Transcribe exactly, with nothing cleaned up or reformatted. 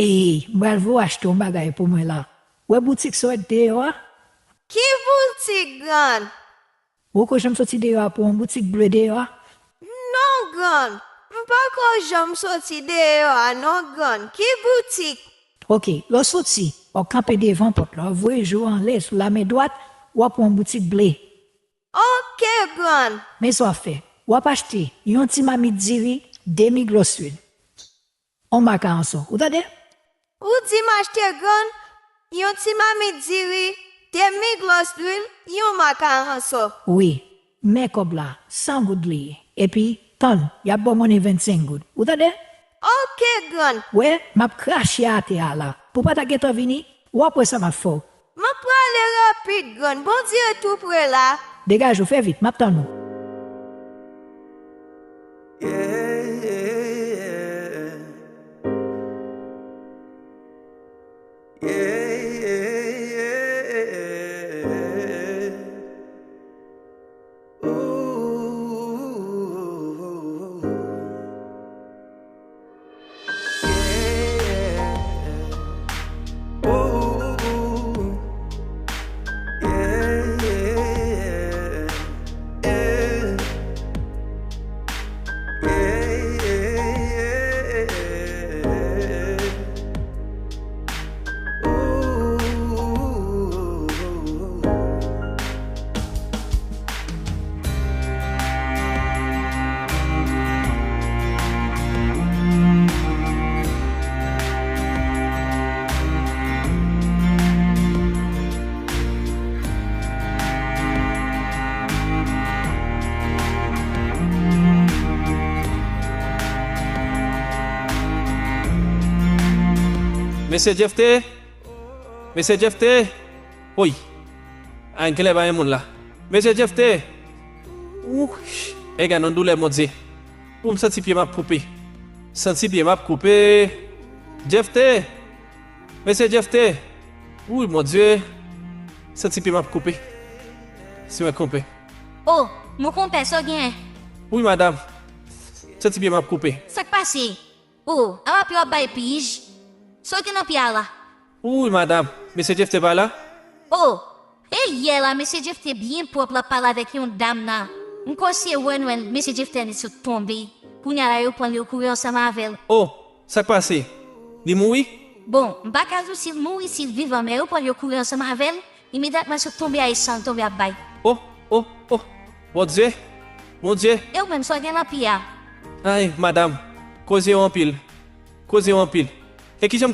Ey, m pral voye w achte yon bagay pou mwen la. Wè boutik swèt deyò a? Ki boutik, grann? Ou poko janm soti deyò a pou yon boutik ble deyò a? Non, grann. M poko janm soti deyò a, non, grann. Ki boutik? Oke, lè w soti, w ap kanpe devan pòt la, w ap voye je w anlè sou lamen dwat, w ap wè yon boutik ble. Oke, grann. Men sa w ap fè, w ap achte yon ti mamit diri, de miglòs lwil. On makaranson, ou tande? Ou di m achte, grann, yon ti mamit diri, de miglòs lwil, yon makaranson. Wi, men kòb la, san goud li ye. Epi, tann, y ap ba w monnen vennsenk goud. Ou tande? Oke, grann. Wè, m ap krache atè a la. Pou w pa ta gentan vini, w ap wè sa m ap fè w. M ap prale rapid, grann. Bondye tou pre la. Degaje w, fè vit, m ap tann ou. Mesye Jephté! Mesye Jephté! Woy! A, genlè pa gen moun la. Mesye Jephté! Wouch! E gade yon doulè, Bondye! Ou, m santi pye m ap koupe. Santi pye m ap koupe. Jephté! Mesye Jephté! Wouy, Bondye! Santi pye m ap koupe. Si mwen konpe. O, mon konpè, sa w genyen? Wi, madanm. Santi pye m ap koupe. Sa k pase? O, apa pye w ap bay pij? Sa w gen nan pye a la? Wi, madanm. Mesye Jephté pa la? O, e yè la, mesye Jephté byen pwòp, l ap pale avèk yon dam la. M kwè se wè nou wè mesye Jephté li sot tonbe. Kounye a la, yo pran l, yo kouri ansanm avè l. O, sa k pase? Li mouri? Bon, m pa ka di w si l mouri, si l vivan, men yo pran l, yo kouri ansanm avè l. Imedyatman, sot tonbe a, e san l tonbe ap bay. O, o, o! Bondye! Bondye! E ou menm, sa w gen nan pye a? Ay, madanm, koze yo anpil. Koze yo anpil. E kijan m